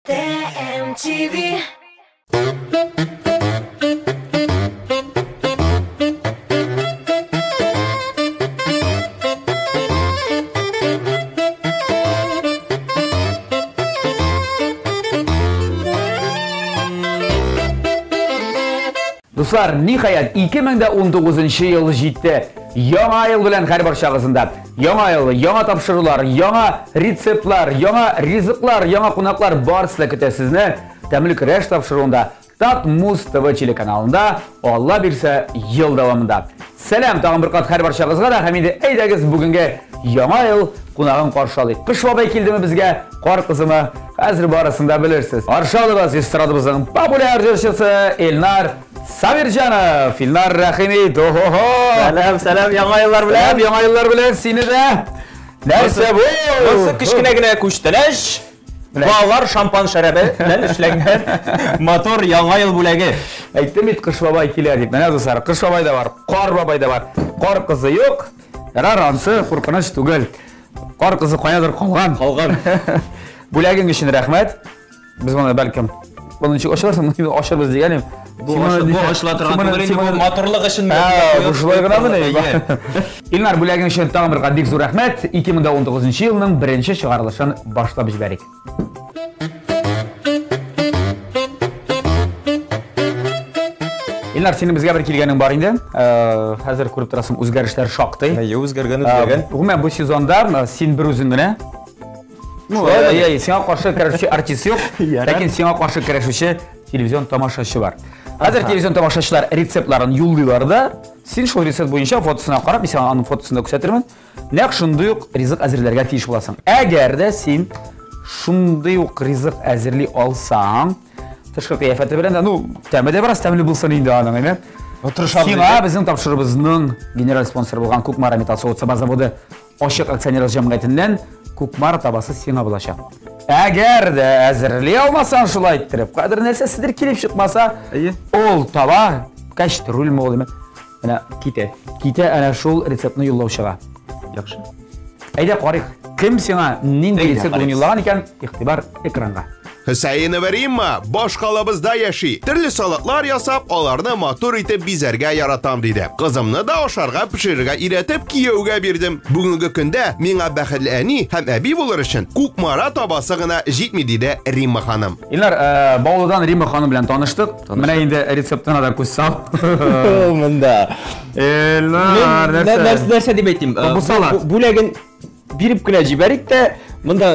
TMTV. Дуслар, ниһаять, 2019 ел җитте. Яңа ел белән һәр барчагызны да. Яңа ел, яңа тапшырулар, яңа рецептлар, яңа ризыклар, яңа кунаклар барысы да көтә сезне. Тәмле көрәш тапшыруында Татмуз ТВ телеканалында Алла бирсә ел дәвамында. Сәлам тагын бер кат һәр барчагызга да һәм инде әйдәгез бүгенге яңа ел кунагын каршы алыйк. Кыш бабай килдеме безгә, кар кызымы? Хәзер барысын да белерсез. Каршы алыгыз эстрадабызның популяр җырчысы Эльнар Сабирҗанов. Илнар, рәхим ит. Охо-хо! Сәлам, сәлам, яңа еллар белән. Сәлам, яңа еллар белән сине дә. Нәрсә бу? Монысы кечкенә генә күчтәнәч. Балалар шампан шәрабе белән эшләнгән матур яңа ел бүләге. Әйттем бит, Кыш бабай килә дип. Менә дуслар, Кыш бабай да бар, Кар бабай да бар. Кар кызы юк. Ярар, ансы куркыныч түгел. Кар кызы каядыр калган. Калган. Бүләгең өчен рәхмәт. Без моны бәлкем моны ничек ачарсың, моны ачарбыз дигән идем. Бу ачыла торган түгел инде, бу матурлык өчен. Бу шулай гынамыни? Илнар, бүләгең өчен тагын бер кат бик зур рәхмәт. 2019 елның беренче чыгарылышын башлап җибәрик. Илнар, синең безгә бер килгәнең бар инде. Хәзер күреп торасың, үзгәрешләр шактый. Әйе, үзгәргән, үзгәргән. Гомумән, бу сезонда син бер үзең генә. Ну, әйе, сиңа каршы көрәшүче артист юк, ләкин сиңа каршы көрәшүче телевизион тамашачы бар. Хәзер телевизион тамашачылар рецептларын юллыйлар да, син шул рецепт буенча фотосына карап, мин сиңа аның фотосын да күрсәтермен, нәкъ шундый ук ризык әзерләргә тиеш буласың. Әгәр дә син шундый ук ризык әзерли алсаң, тышкы кыяфәте белән дә, ну, тәме дә бераз тәмле булсын инде аның, әйме? Сиңа безнең тапшыруыбызның генераль спонсоры булган Кукмара металл савыт-саба заводы Ачык акционерлык җәмгыятеннән Кукмара табасы сиңа булачак. Әгәр дә әзерли алмасаң шулай иттереп, кадер нәрсәседер килеп чыкмаса, ул таба, кәчтрүлме ул, менә китә. Китә әнә шул рецептны юллаучыга. Яхшы. Әйдә карыйк, кем сиңа нинди рецепт бүген юллаган икән, игътибар экранга. Хөсәенова Римма башкалабызда яши. Төрле салатлар ясап, аларны матур итеп бизәргә яратам, диде. Кызымны да ашарга пешерергә өйрәтеп, кияүгә бирдем. Бүгенге көндә миңа бәхетле әни һәм әби булыр өчен Кукмара табасы гына җитми, диде Римма ханым. Илнар, Баулыдан Римма ханым белән таныштык. Менә инде рецептына да күз сал. Монда. Илнар, нәрсә? Нәрсә дип әйтим? Бу салат. Бүләген Биреп кенә җибәрик тә, монда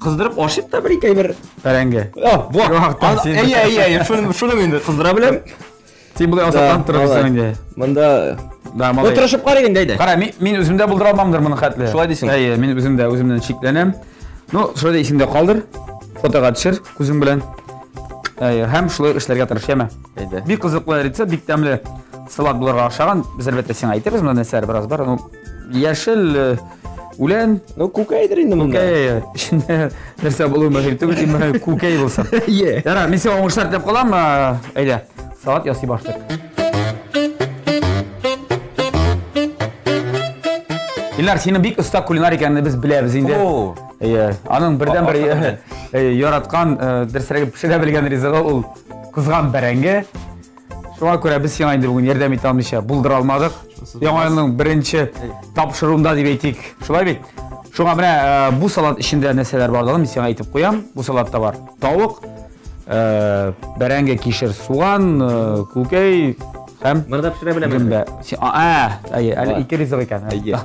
кыздырып ашыйк та бер ике әйбер. Бәрәңге. О, бу. Әйе, әйе, әйе, шуны, шуны инде кыздыра беләм. Син болай азапланып торырсың инде. Монда Да, малай. Утырышып карыйк инде, әйдә. Кара, мин, мин үзем дә булдыра алмамдыр моны хәтле. Шулай дисең? Әйе, мин үзем дә үземнән шикләнәм. Ну, шулай да исеңдә калдыр. Фотога төшер күзең белән. Әйе, һәм шулай эшләргә тырыш, яме. Әйдә. Бик кызыклы рецепт, бик тәмле салат булырга охшаган. Без әлбәттә сиңа әйтербез, монда нәрсәләр бераз бар. Ну, яшел э, үлән. Ну, күкәйдер инде монда. Күкәй, эчендә нәрсә булуы мөһим түгел, иң мөһиме күкәй булсын. Әйе. Ярар, мин сиңа уңышлар теләп калам. Э, әйдә, салат ясый башлыйк. Илнар, синең бик оста кулинар икәнеңне без беләбез инде. Әйе, аның бердән-бер э, яраткан, дөресрәге пешерә белгән ризыгы ул кызган бәрәңге. Шуңа күрә без сиңа инде бүген ярдәм итә алмыйча булдыра алмадык. Яңа елның беренче тапшыруында дип әйтик. Шулай бит? Шуңа менә э, бу салат эчендә нәрсәләр барлыгын мин сиңа әйтеп куям. Бу салатта бар тавык, э, бәрәңге, кишер, суган, э, күкәй һәм Моны да пешерә беләм. Гөмбә. А, әйе, әле ике ризык икән. Әйе.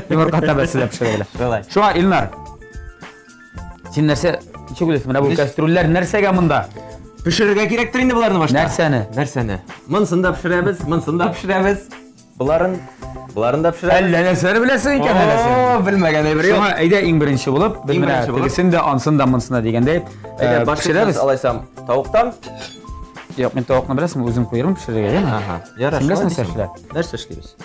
Йомырка тәбәсе дә пешерә белә. Шулай. Шуңа Илнар, Син нәрсә, ничек уйлыйсың, менә бу кәстрүлләр нәрсәгә монда? Пешерергә кирәктер инде боларны башта. Нәрсәне? Нәрсәне? Монысын да пешерәбез, монысын да пешерәбез. Боларын, боларын да пешерәбез. Әллә нәрсәне беләсең икән әле син. О, белмәгән әйбер юк. Шуңа әйдә иң беренче булып, без Иң менә беренче булып. тегесен дә, ансын да, монысын да дигәндәй, Әйдә, э, башlayбыз пешерәбез. алайсам тавыктан. Юк, мин тавыкны беләсеңме, үзем куерым пешерергә, яме? Ага, ярар. Син беләсең шулай нәрсә дисең. эшлә? Нәрсә эшлибез?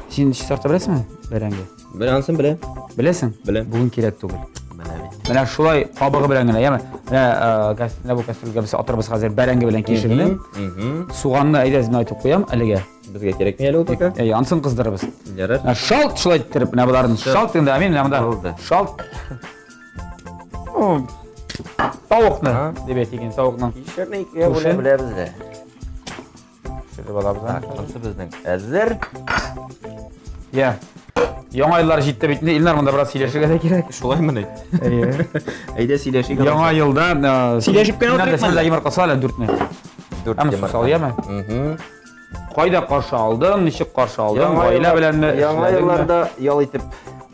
Син чистарта беләсеңме бәрәңге? Бер ансын беләм. Беләсең? Беләм. Бүген кирәк түгел. Менә бит. Менә шулай кабыгы белән генә, яме? Менә э, менә бу кастрюльгә без атырбыз хәзер бәрәңге белән кишерне. Суганны әйдә мин айтып куям әлегә. Безгә кирәкми әле ул пока. Әй, ансын кыздырабыз. Ярар. Менә шалт шулай иттереп, менә боларын шалт инде, амин, менә монда. Булды. Шалт. О. Тавыкны дип әйтик инде, тавыкның. Кишерне икегә бүлә беләбез дә. Төшереп алабыз. Так, монысы безнең әзер. Я. Яңа еллар җитте бит инде, Илнар, монда бераз сөйләшергә дә кирәк. Шулаймыни? Әйе. Әйдә сөйләшик. Яңа елда Сөйләшеп кенә Илнар, утырыйкмы син дә йомырка сал әле дүртне. Дүрт Әмма йомырка. сал, яме? Мгм. Кайда каршы алдың, ничек каршы алдың, Яңа гаилә еллар- беләнме? Яңа эшләдеңме? елларда ял итеп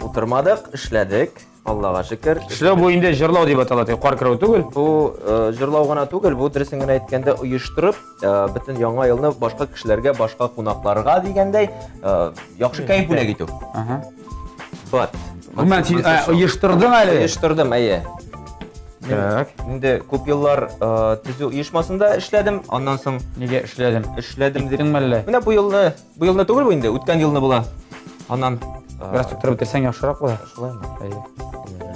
утырмадык, эшләдек. Аллага шөкер. Эшләү бу инде җырлау дип атала, теге кар керү түгел. Бу җырлау гына түгел, бу дөресен генә әйткәндә оештырып, бөтен яңа елны башка кешеләргә, башка кунакларга дигәндәй, яхшы кәеф бүләк итү. Ага. But. Гомумән, син оештырдың әле. Оештырдым, әйе. Так. Инде күп еллар төзү оешмасында эшләдем, аннан соң Нигә эшләдем? Эшләдем дип. Киттеңме әллә? Менә бу елны, бу елны түгел бу инде, үткән елны була. Аннан Бераз туктырып бетерсәң яхшырак була. Шулаймы? Әйе.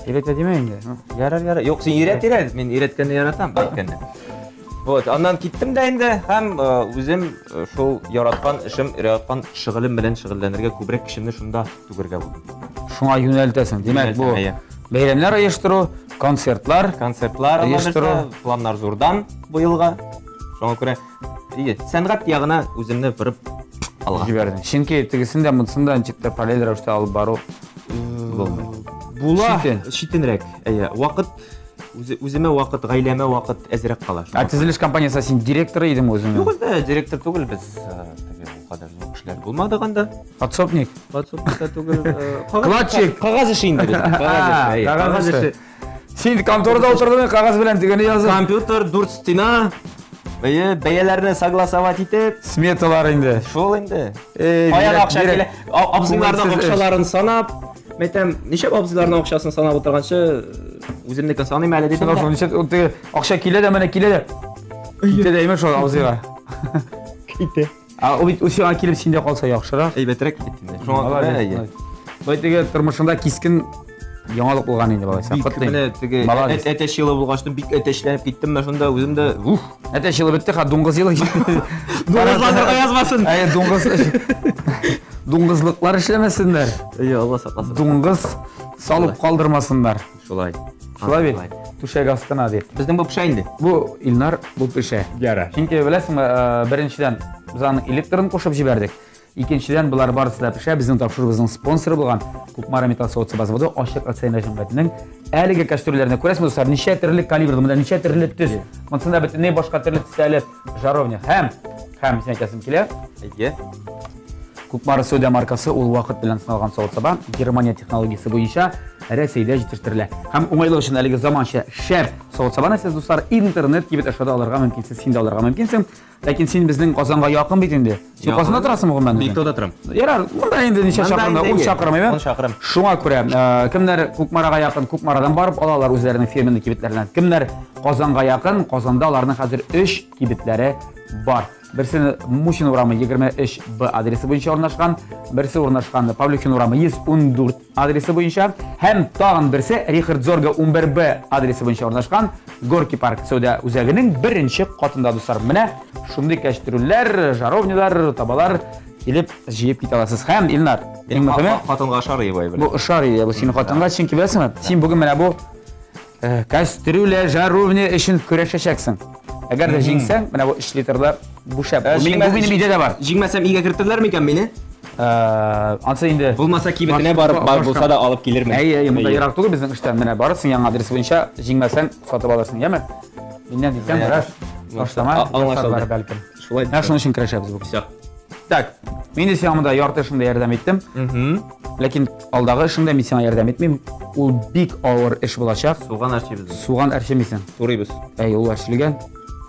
Өйрәтә димә инде. Ярар, ярар. Юк, син өйрәт, өйрәт. Мин өйрәткәнне яратам, әйткәнне. Вот, аннан киттем дә инде һәм үзем шул яраткан эшем, яраткан шөгылем белән шөгыльләнергә күбрәк көчемне шунда түгәргә булдым. Шуңа юнәлтәсең. Димәк, бу Юнәлтәм, әйе. бәйрәмнәр оештыру, концертлар, Концертлар оештыру. оештыру, планнар зурдан бу елга. Шуңа күрә, әйе, сәнгать ягына үземне борып алга. Җибәрдең. Чөнки тегесен дә, монысын да ничек тә параллель рәвештә алып бару булмый. Була. Читен. Читенрәк. Әйе, вакыт үземә вакыт, гаиләмә вакыт әзрәк кала. Ә төзелеш компаниясендә син директор идеңме үзеңнең? Юк, бездә директор түгел, без теге ул кадәр зур кешеләр булмадык анда. Подсобник. Подсобник та түгел. Кладчик. Кагаз эше инде безнең. Кагаз эше. Әйе, Кагаз эше. Син конторада утырдың, кагаз белән тегене язып. Компьютер, дүрт стена. Әйе, бәяләрне согласовать итеп. Сметалар инде. Шул инде. Эй, Каян бирәк, акча бирәк. килә? Абзыйларның Күңелсез эш. акчаларын санап, мәйтәм, ничек абзыйларның акчасын санап утырганчы, үземнекен саныйм әле дидем. Шуннан соң ничек ул теге акча килә дә менә килә дә. Китә дә имеш шул абзыйга. Китә. Ә ул бит сиңа килеп синдә калса яхшырак. Әйбәтрәк бит инде. Шуңа күрә, әйе. Бай теге тормышында кискен яңалык булган инде балайса. Бик Котлыйм. менә теге Молодец. әтәч елы булгач, бик әтәчләнеп киттем мен шунда үзем дә. Уф. Әтәч елы бетте, ха дуңгыз елы. Дуңгызланырга язмасын. Әйе, дуңгыз. Дуңгызлыклар эшләмәсеннәр. Әйе, Алла сакласын. Дуңгыз салып калдырмасыннар. Шулай. Шулай бит. Түшәк астына дип. Безнең бу пешә инде. Бу Илнар, бу пешә. Ярар. Чөнки беләсеңме, беренчедән без аның электрын кушып җибәрдек. Икенчедән, болар барысы да пешә. Безнең тапшыруыбызның спонсоры булган Кукмара металл савыт-саба заводы ачык акционер җәмгыятенең әлеге кәстрүлләренә күрәсезме, дуслар, ничә төрле калибрлы, монда ничә төрле төс. Монсында бөтенләй башка төрле төстә әле жаровня. Һәм, һәм син әйтәсең килә. Әйе. Кукмара сәүдә маркасы ул вакыт белән сыналган савыт-саба Германия технологиясе буенча Рәсәйдә җитештерелә. Һәм уңайлык өчен әлеге заманча шәп савыт-сабаны сез, дуслар, интернет кибет аша да алырга мөмкинсез, син дә алырга мөмкинсең. Ләкин син безнең Казанга якын бит инде. Син Якын. Казанда торасыңмы гомумән? үзең? Биектауда торам. Ярар, монда инде ничә Монда чакрымда? инде 10 чакрым, әйме? 10 чакрым. Шуңа күрә, кемнәр Кукмарага якын, Кукмарадан барып алалар үзләренең фирменный кибетләреннән. Кемнәр Казанга якын, Казанда аларның хәзер 3 кибетләре бар. Берсе Мусин урамы 23 Б адресы буенча урнашкан, берсе урнашкан Павлюхин урамы 114 адресы буенча һәм тагын берсе Рихард Зорга 11 Б адресы буенча урнашкан Горки парк сәүдә үзәгенең беренче катында, дуслар. Менә шундый кәчтрүлләр, жаровнялар, табалар килеп җыеп китә аласыз. Һәм Илнар, иң мөһиме, хатынга ошар ие бай бу ошар ие, бу синең хатынга, чөнки беләсеңме, син бүген менә бу кәстрүлә, жаровня өчен көрәшәчәксең. Әгәр дә җиңсәң, менә бу 3 литрлы бу шәп. Бу минем өйдә дә бар. Җиңмәсәм өйгә кертерләр микән мине? Ансы инде Булмаса кибетенә барып, бар булса да алып килермен. Әйе, әйе, монда ерак түгел безнең эштән. Менә барырсың яңа адрес буенча, җиңмәсәң сатып алырсың, яме? Миннән дисәң, бераз ташлама Аңлашылды. ясарлар бәлкем. Шулай. Менә шуның өчен көрәшәбез бүген. Всё. Так, мин дә сиңа монда ярты эшеңдә ярдәм иттем. Ләкин алдагы эшеңдә мин сиңа ярдәм итмим. Ул бик авыр эш булачак. Суган әрчибез. Суган әрчемисең. Турыйбыз. Әй, ул әрчелгән.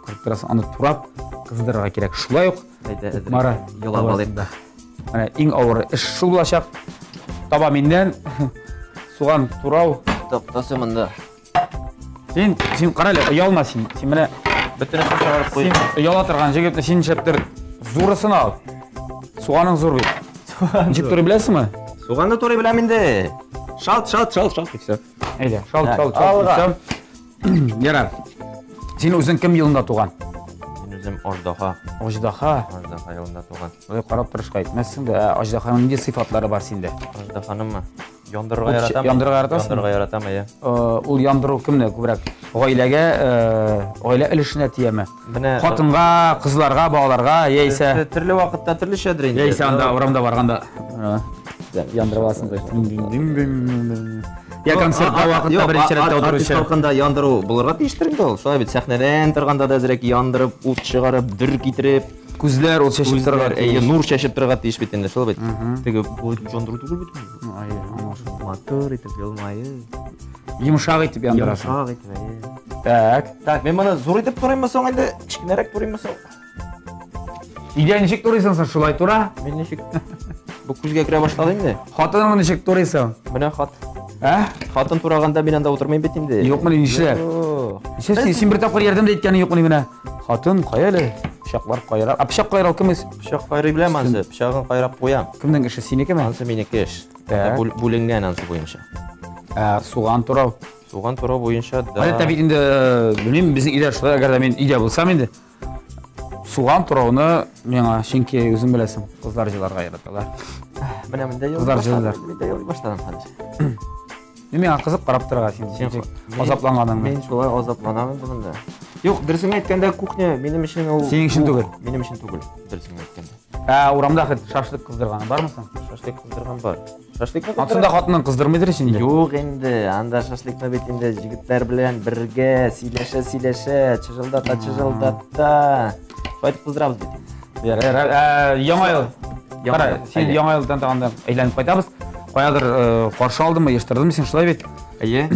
Күреп торасың, аны турап кыздырырга кирәк. Шулай ук Әйдә, әзер. Кукмара Елап алыйк. табасында. Менә иң авыр эш шул булачак. Таба миннән суган турау. Тактасы монда. Син, син кара әле, оялма син. Син менә Бөтенесен чыгарып куй. Син ояла торган җегет, син нишләптер зурысын ал. Суганың зур бит. Ничек турый беләсеңме? Суганны турый беләм инде. Шалт, шалт, шалт, шалт, и всё. Әйдә, шалт, Так, шалт, шалт, и алга. всё. Ярар. Син үзең кем елында туган? Мин үзем Аждаһа. Аждаһа. Аждаһа елында туган. Болай карап торышка әйтмәссең дә, ә, Аждаһаның нинди сыйфатлары бар синдә? Аждаһаныңмы? Яндырырга яратам. Яндырырга яратасың? Яндырырга яратам, әйе. Ул яндыру кемне күбрәк? Гаиләгә, гаилә өлешенә тияме? Менә хатынга, кызларга, балаларга, яисә төрле вакытта төрлечәдер инде. Яисә анда урамда барганда яндырып аласың. Я концертта вакытта беренче рәттә утыручы. Артист яндыру булырга тиештер инде ул. Шулай бит, сәхнәдән торганда да әзрәк яндырып, ут чыгарып, дөр китереп. Күзләр ут чәчеп торырга тиеш. Әйе, нур чәчеп торырга тиеш бит инде, шулай бит. Теге бу яндыру түгел бит. Әйе, аңлашылды. Матур итеп елмаеп. Йомшак итеп яндырасың. Йомшак итеп, әйе. Так. Так, мин моны зур итеп турыйммы соң инде, кечкенәрәк турыйммы соң? Өйдә ничек турыйсың соң, шулай тура? Мин ничек? Бу күзгә керә башлады инде. Хатыныңны ничек турыйсың? Менә хат. Ә? Хатын тураганда мин анда утырмыйм бит инде. Юкмыни, нишләп? Юк. Син, син бер тапкыр ярдәм дә иткәнең юкмыни менә? Хатын, кая әле? Пычаклар кайрар. А пычак кайрау кем үз? Пычак кайрый беләм ансы, пычагын кайрап куям. Кемнең эше, синекеме? Ансы минеке эш. Так. Бүленгән ансы буенча. Ә, суган турау. Суган турау буенча да. Гадәттә бит инде, белмим, безнең өйдә шулай, әгәр дә мин өйдә булсам инде, суган турауны миңа, чөнки үзең беләсең, кызлар җыларга яраталар. Менә монда елый Кызлар башладым. җылыйлар. Мин дә елый башладым хәзер. Мин миңа кызык карап торырга син Син ничек мин- азапланганыңны. Мин шулай азапланам инде монда. Юк, дөресен әйткәндә, кухня минем өчен ул Синең өчен түгел. Минем өчен түгел, дөресен әйткәндә. Ә урамда хет шашлык кыздырганы бармы соң? Шашлык кыздырган бар. Шашлыкны Ансында хатының кыздырмыйдыр ич инде. Юк инде, анда шашлыкны бит инде җегетләр белән бергә сөйләшә-сөйләшә, чыжылдата чыжылдата. Шулай итеп кыздырабыз бит инде. Ярар, ярар. Ә, Яңа ел. Яңа Кара, ел, син әйе. Яңа елдан тагын да әйләнеп кайтабыз. Каядыр каршы алдыңмы, оештырдыңмы син шулай бит? Әйе.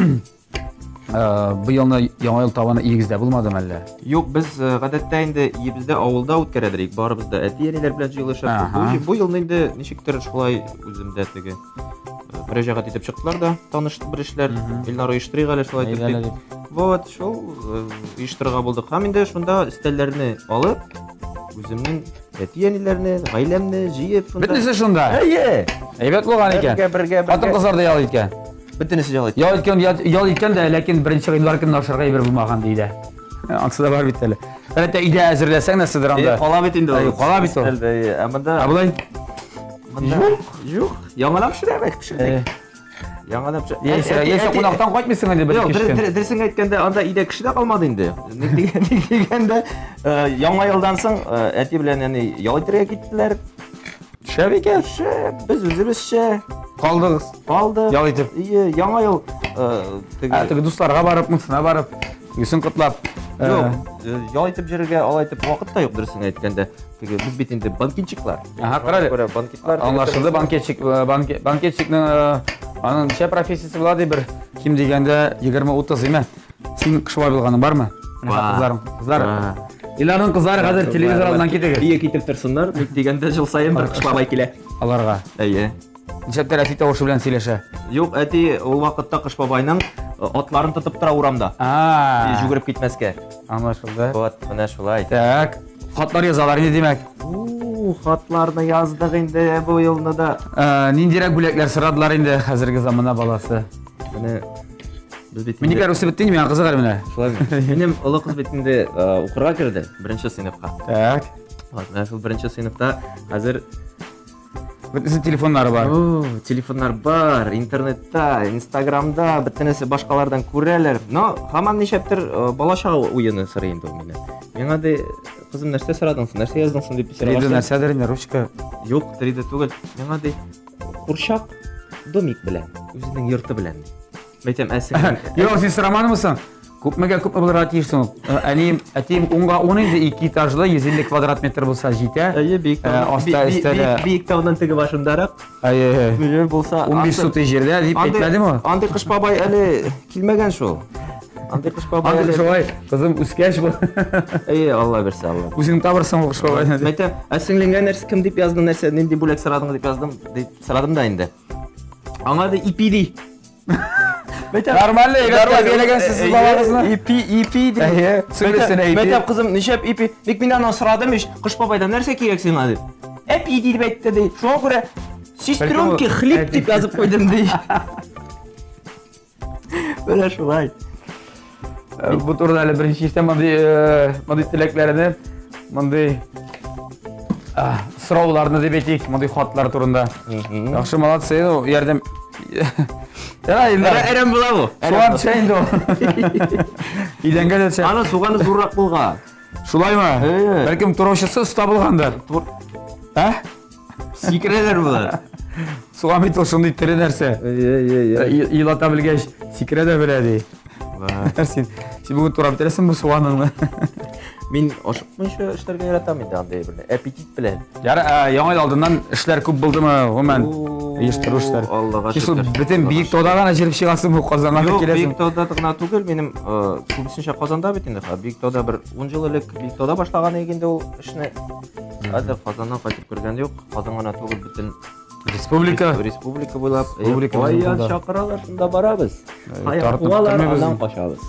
Быелны Яңа ел табыны өегездә булмадымы әллә? Юк, без гадәттә инде өебездә авылда үткәрәдер идек. Барыбыз да әти-әниләр белән җыелышып. Бу елны инде ничектер шулай үземдә теге мөрәҗәгать итеп чыктылар да, таныш белешләр. Илнар оештырыйк әле шулай итеп дип. Вот, шул оештырырга булдык. Һәм инде шунда өстәлләрне алып, үземнең әти-әниләрне, гаиләмне җыеп шунда. Бөтенесе шунда. Әйе. Әйбәт булган икән. Бергә, бергә, бергә. Хатын-кызлар да ял иткән. Бөтенесе ял иткән. Ял иткән, ял иткән дә, ләкин беренче гыйнвар көнне ашарга әйбер булмаган ди дә. Ансы да бар бит әле. Әлбәттә, өйдә әзерләсәң нәрсәдер анда. Кала бит инде ул. Кала бит ул. Ә монда Ә болай? Монда юк, юк. Яңалап пешерәбез, пешердек. Яңалап пешердек. Яисә, яисә кунактан кайтмыйсың инде бер Юк, көн. дөресен әйткәндә, анда өйдә кеше дә калмады инде. Ник дигәндә, яңа елдан соң әти белән әни ял итәргә киттеләр. Шәп икән. Шәп, без үзебезчә калдыгыз. Калдык. Ял итеп. Ие, яңа ел теге теге дусларга барып, монсына барып, тегесен котлап. Юк, ял итеп йөрергә алай итеп вакыт та юк, дөресен әйткәндә. Теге без бит инде банкетчиклар. Ага, кара әле. Банкетлар. Аңлашылды, банкетчик, банкетчикның аның ничә профессиясе була ди бер ким дигәндә 20-30 име? Син кыш бабай булганың бармы? Менә кызларың, кызлар. Илнарның кызлары хәзер телевизор алдыннан китегез. Ие китеп торсыннар, ник дигәндә жыл саен бер кыш бабай килә. Аларга. Әйе. Нишләптер әти тавышы белән сөйләшә. Юк, әти ул вакытта кыш бабайның атларын тотып тора урамда. Жүгереп китмәскә. Аңлашылды. Вот, менә шулай. Так, хатлар язалар инде димәк. У, хатларны яздык инде бу елны да. Ниндирәк бүләкләр сорадылар инде хәзерге замана баласы? Менә без бит инде. Минекләр үсеп бетте инде, миңа кызык әле менә. Шулаймы? Минем олы кыз бит инде укырга керде, беренче сыйныфка. Так. Вот, менә шул беренче сыйныфта хәзер Бөтенесе телефоннары бар. О, телефоннар бар, интернетта, инстаграмда, бөтенесе башкалардан күрәләр. Но һаман нишләптер бала чага уены сорый инде ул мине. Миңа ди, кызым, нәрсә сорадың соң, нәрсә яздың соң дип сорап. 3D нәрсәдер инде, ручка. Юк, 3D түгел. Миңа ди, курчак домик белән, үзенең йорты белән. Әйтәм, ә сеңлең... Юк, син сорамадыңмы соң? Күпмегә күпме булырга тиеш соң? Әнием, әтием унга ун инде, ике этажлы, 150 квадрат метр булса җитә. Әйе, биек тау. Аста өстәлә. Биек тауның теге башындарак. Әйе. Әйе, булса. 15 сутый җирдә дип әйтмәдеме? Андый кыш бабай әле килмәгән шул. Андый кыш бабай. Андый кыш бабай, кызым үскәч бу. Әйе, Алла бирсә, Алла. Үзең табырсың ул кыш бабайны. Әйтәм, ә сеңлеңгә нәрсә кем дип яздың, нәрсә, нинди бүләк сорадың дип яздым, дип сорадым да инде. Аңа да ипи ди. Нормально, әйбәт тәрбияләгәнсез сез балагызны. Ипи, ипи ди. Әйе, сеңлесенә ипи. Мәйтәм, кызым, нишләп ипи? Ник мин аннан сорадым ич, кыш бабайдан нәрсә кирәк сиңа дип. Әпи дип әйтте ди. Шуңа күрә сестренки хлеб дип язып куйдым ди. Менә шулай. Бу турыда әле беренче ишетәм мондый мондый теләкләрне, мондый сорауларны дип әйтик, мондый хатлар турында. Яхшы, молодцы, ну, ярдәм Ярар инде. Әрәм була бу. Суган төшә инде ул. Идәнгә дә төшә. Аны суганы зуррак булган. Шулаймы? Әйе. Бәлкем тураучысы оста булгандыр. Ә? Сикерәләр болар. Суган бит ул шундый тере нәрсә. Әйе, Елата белгәч, сикерә дә белә ди. Син син бүген турап бетерәсеңме суганыңны? Мин ашыкмыйча эшләргә яратам инде андый бер аппетит белән. Яра, яңа ел алдыннан эшләр күп булдымы, гомумән? Оештыру эшләр. Аллага Син шул шөкер. бөтен биек тауда гына җырып чыгасың бу Казанга да Юк, киләсең. Биектауда гына түгел, минем күбесенчә Казанда бит инде. Биектауда бер 10 ел элек Биектауда башлаган идек инде ул эшне. Хәзер Казаннан кайтып кергән юк. Казан гына түгел, бөтен Республика. республика буйлап. Республика безнең Каян монда. чакыралар, шунда барабыз. Каян тартынып куалар, тормыйбыз. аннан качабыз.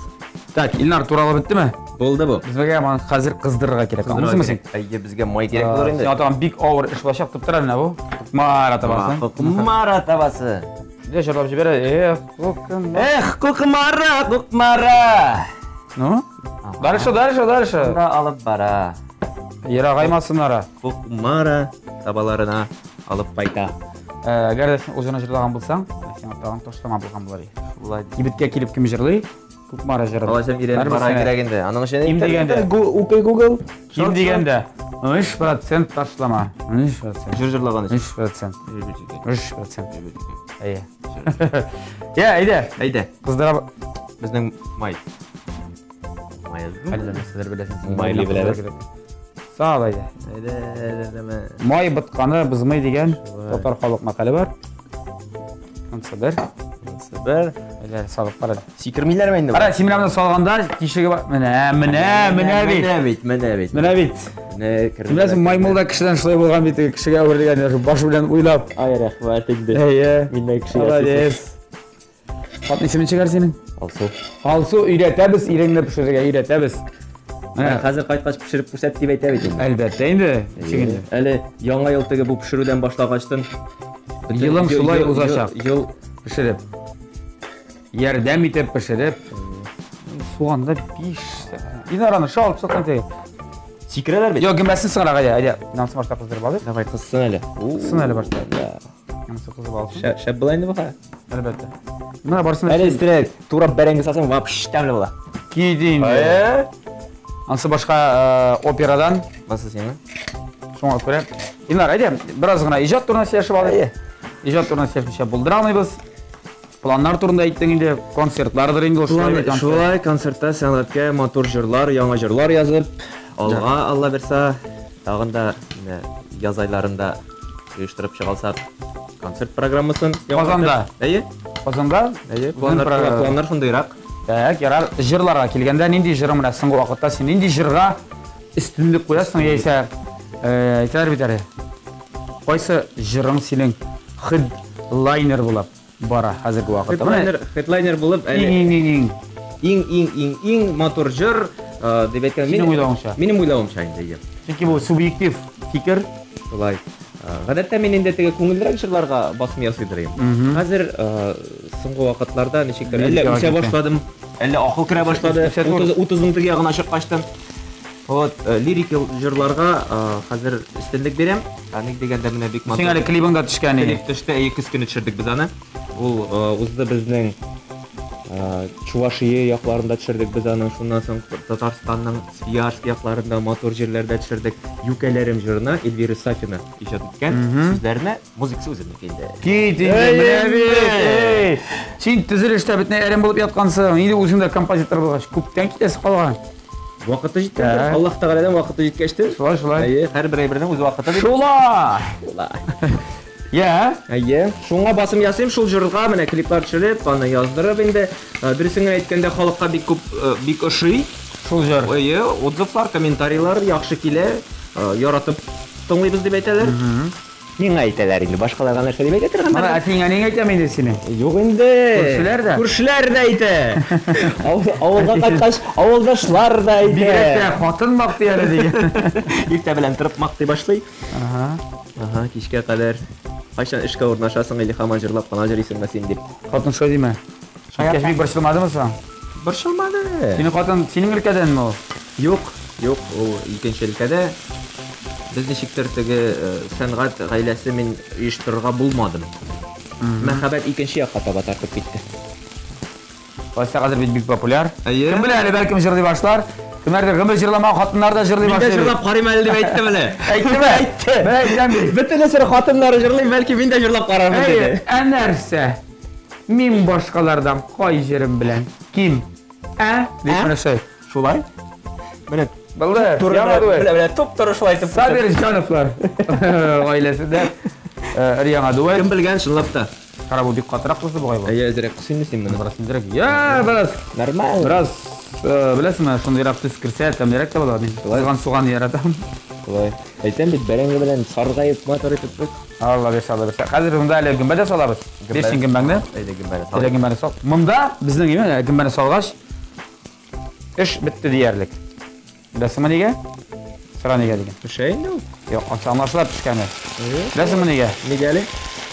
Так, Илнар туралы беттеме? Булды бу. Безгә моны хәзер кыздырырга кирәк. Аңлыйсыңмы син? Әйе, безгә май кирәк булыр инде. Сиңа тагын бик авыр эш булачак дип тора менә бу. Кукмара табасы. Кукмара табасы. Дә җырлап җибәр. Эх, Кукмара. Эх, Кукмара, Кукмара. Ну? Дальше, дальше, дальше. Шунда алып бара. Ерагаймасын ара. Кукмара табаларына алып кайта. Әгәр дә син ул җырны җырлаган булсаң, сиңа тагын ташлама булган булыр иде. Шулай. Кибеткә килеп кем җырлый? Кукмара җыры. Алайсам өйрәнеп Бәрбер бара сине. кирәк инде. Аның өчен Ким дигәндә? Окей, Google. Ким дигәндә 3% ташлама. 3%. Җыр җырлаган өчен. 3%. 3%. Әйе. Я, әйдә. Әйдә, Кыздыра безнең май. Май азмы? Әллә нәрсәләр беләсең син. Майлы беләбез. Сал әйдә. Әйдә, әйдә, Май ботканы бозмый дигән татар халык мәкале бар. Ансы бер. Бер. Әйдә, салып кара. Сикермиләрме инде? Кара, син менә моны салганда тишеге бар. Менә, менә, менә бит. Менә бит, менә бит. Менә бит. Менә Син беләсең, маймыл да кешедән шулай булган бит, кешегә әверелгән, шул баш белән уйлап. Ай, рәхмәт инде. Әйе. Миннән кеше Молодец. Хатын исеме ничек әле синең? Алсу. Алсу, өйрәтәбез, иреңне пешерергә өйрәтәбез. Менә, Хәзер кайткач пешереп күрсәт дип әйтә бит инде. әлбәттә инде. Ничек инде? Әле яңа ел теге бу пешерүдән башлагачтын. Елың шулай узачак. Ел Пешереп. Ярдәм итеп пешереп. Суганда биш. Инар аны шалт шалт итә. сикерәләр бит. Йо, гөмбәсен сыңрак әйдә, әйдә. Намсы башта кыздырып алыйк. Давай кызсын әле. Кызсын әле башта. Намсы кызып алсын. Шәп була инде бу ха. Әлбәттә. Менә барсын. Әле өстенә турап бәрәңге салсаң, вообще тәмле була. Киде инде. Ансы башка операдан. Басты сине. Шуңа күрә. Илнар, әйдә, бераз гына иҗат турында сөйләшеп алыйк. Иҗат турында сөйләшмичә булдыра алмыйбыз. Планнар турында әйттең инде, концертлардыр инде ул шулай бит, концерт. Шулай концертта сәнгатькә матур җырлар, яңа җырлар язып, алга Алла бирса, тагын да менә яз айларында оештырып чыга алсак концерт программасын. Казанда. Әйе. Казанда? Әйе, Безнең планнар, планнар шундыйрак. Так, ярар, җырларга килгәндә нинди җырың менә соңгы вакытта син нинди җырга өстенлек куясың яисә әйтәләр бит әле. Кайсы җырың синең хедлайнер булып бара хәзерге вакытта? Менә Хедлайнер, хедлайнер булып әле иң иң иң иң. иң иң иң иң матур җыр дип әйткән Синең уйлавыңча. Минем уйлавымча инде, әйе. Чөнки бу субъектив фикер. Шулай. Гадәттә мин инде теге күңеллерәк җырларга басым ясыйдыр идем. Хәзер соңгы вакытларда ничектер әллә Лирикага үсә киттең. башладым, әллә акыл керә башлады. Үсә түгел. 30-ның теге ягына чыккачтан. Вот, лирик җырларга хәзер өстенлек бирәм. Ник дигәндә менә бик матур. Син әле клибың да төшкән иде. Клип төште, әйе, көз көне төшердек без аны. Ул узды безнең Чувашия якларында төшердек без аны. Шуннан соң Татарстанның Свияжск якларында матур җирләрдә төшердек. Юкәләрем җырына Эльвира Сафина иҗат иткән сүзләренә музыкасы үземнеке инде. Кит инде, менә бит. Эй, син төзелештә бөтенләй әрәм булып яткансың. Инде үзең дә композитор булгач, күптән китәсе калган. Вакыты җиткәндер. Так. Аллаһ Тәгаләдән вакыты җиткәчтер. Шулай, шулай. Әйе, һәрбер әйбернең үз вакыты бит. Шулай. Я, Әйе, шуңа басым ясыйм, шул җырга менә клиплар төшереп, аны яздырып инде. Дөресен генә әйткәндә, халыкка бик күп, бик ошый. шул җыр. Әйе, отзывлар, комментарийлар яхшы килә, яратып тыңлыйбыз дип әйтәләр. Миңа әйтәләр инде, башкаларга нәрсә дип әйтә торган. Моны әтиң әниң әйтәме инде синең? Юк инде. Күршеләр дә? Күршеләр дә әйтә. Авылга кайткач, авылдашлар да әйтә. Бигрәк тә хатын мактый әле дигән. Иртә белән торып мактый башлый. Ага. Ага, кичкә кадәр. Кайчан эшкә урнашасың или һаман җырлап кына йөрисеңме син дип. Хатын шулай димә. Кичкәч бик борчылмадымы соң? Борчылмады. Синең хатын синең өлкәдәнме ул? Юк, юк, ул икенче өлкәдә. Без ничектер теге сәнгать гаиләсе мин оештырырга булмадым. Мәхәббәт икенче якка таба тартып китте. Вася хәзер бит бик популяр. Әйе. Кем белә әле, бәлкем җырлый башлар. Кемнәрдер гомер җырламаган хатыннар да җырлый Мин дә башлый. җырлап карыйм әле дип әйттем әле. Әйттеме? Әйтте. Менә әйтәм бит. Бөтенесе хатыннары җырлый, бәлки мин дә җырлап карармын Әйе, диде. ә нәрсә? Мин башкалардан кай җирем белән ким? Ә? Дип менә шулай. Шулай? Менә Булды. туры Яңа дуэт. менә менә туп-туры шулай итеп. Сабир Җановлар гаиләсендә яңа дуэт. Кем белгән, чынлап та. Кара, бу бик катырак булды бугай бу. Әйе, әзрәк кысыйм син моны. Бераз индрәк. Я, бераз. Нормально. Бераз, беләсеңме, шундыйрак төс керсә, тәмлерәк тә була. Мин кызган суган яратам. Шулай. Әйтәм бит, бәрәңге белән саргаеп матур итеп бит. Алла бирсә, Алла бирсә. Хәзер монда әле гөмбә дә салабыз. Бир син гөмбәңне. Әйдә гөмбәне сал. Әйдә гөмбәне сал. Монда безнең именно гөмбәне салгач, эш бетте диярлек. Беләсеңме нигә? Сора нигә дигән. Пешә инде ул. Юк, аңлашыла пешкәне. Беләсеңме нигә? Нигә әле?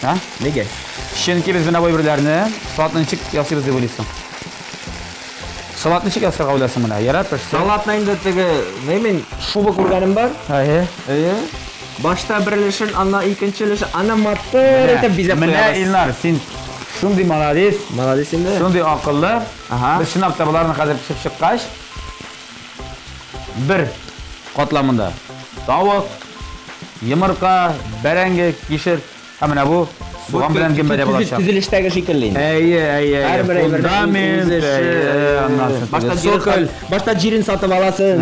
Һа? Нигә? Чөнки без менә бу әйберләрне салатны ничек ясыйбыз дип уйлыйсың? Салатны ничек ясарга уйласың менә? Ярар, пешсен. Салатны инде теге, ни мин шуба күргәнем бар. Әйе. Әйе. Башта бер өлешен, аннан икенче өлешен, аннан матур итеп бизәп Менә куябыз. Илнар, син шундый молодец, Молодец инде. шундый акыллы. Ага. Без чынлап та боларны хәзер пешеп чыккач, бер катламында тавык, йомырка, бәрәңге, кишер һәм менә бу суган белән гөмбә дә булачак. Төзелештәге шикелле инде. Әйе, әйе, әйе. Һәрбер әйбернең Фундамент, үз эше. әйе, аннан соң Башта теге җирен цоколь. башта җирен сатып аласың.